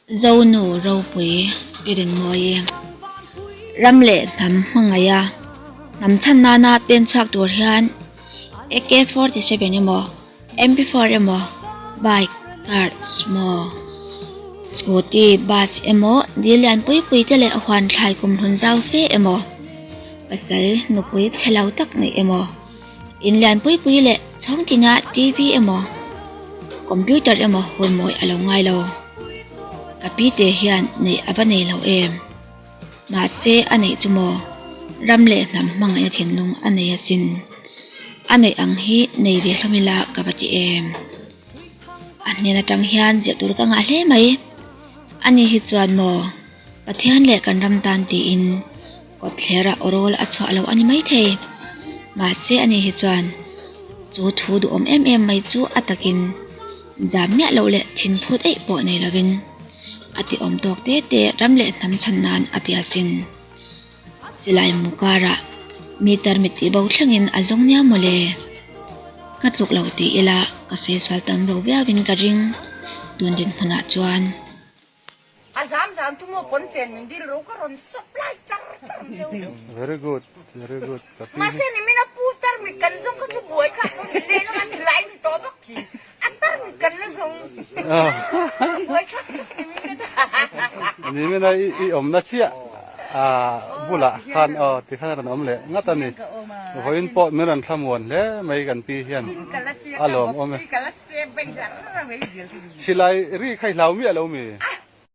Zonu ropui i rinmawi e. Ram leh hnam hmangaih a, hnam chhan nana pen chhuak tur hian AK 47 emaw, MP4 emaw, bike, car, sumo, scooty, bus emaw, dil lian pui pui te leh huan thlai kum hlun zau fe emaw, pasal nupui chhe lo tak neih emaw, In lian pui pui leh chhawng tina TV emaw computer emaw hun mawi a lo ngai lo. Ka pi te hian neih a va nei lo em. Mahse a neih chu maw ram leh hnam hmangaihna thinlung a nei asin. A neih ang hi nei ve hlawm ila ka va ti em. A hnen atang hian zir tur ka ngah hle mai. Ani hi chuan maw Pathian leh kan ram tan tiin Kawtthlerah aw rawl a chhuah lo a ni maithei. Mahse ani hi chuan chu thu duhawm em em mai chu a takin zam miah loh leh thin phut eih pawh nei lovin a ti awm tawk te te ram leh hnam chhan nan a ti asin. Silai mu karah mi tarmit tih bo thlengin a zawng nia mawle. Ka tluk lo ti ila ka sawi sual tam vo viauin ka ring tun dinhmunah chuan. A zam zam chu maw pawn fen min dil ro ka rawn supply char char ang cheu. Very good, very good. Ka pi. Mahse ni min a pu tar mit kan zawng kha chu buai kha an awm leh lama silai ni tawh bawk chi. A tar mit kan la zawng. Buai thlak thlak ni min ka ta. Ni min a i awmna chiah a bulah khan aw ti khan a rawn awm leh ngat a ni. Vawiin pawh min rawn thlamuan hle mai kan pi hian a lawmawm e. Silai ri kha i hlau miah lo mi?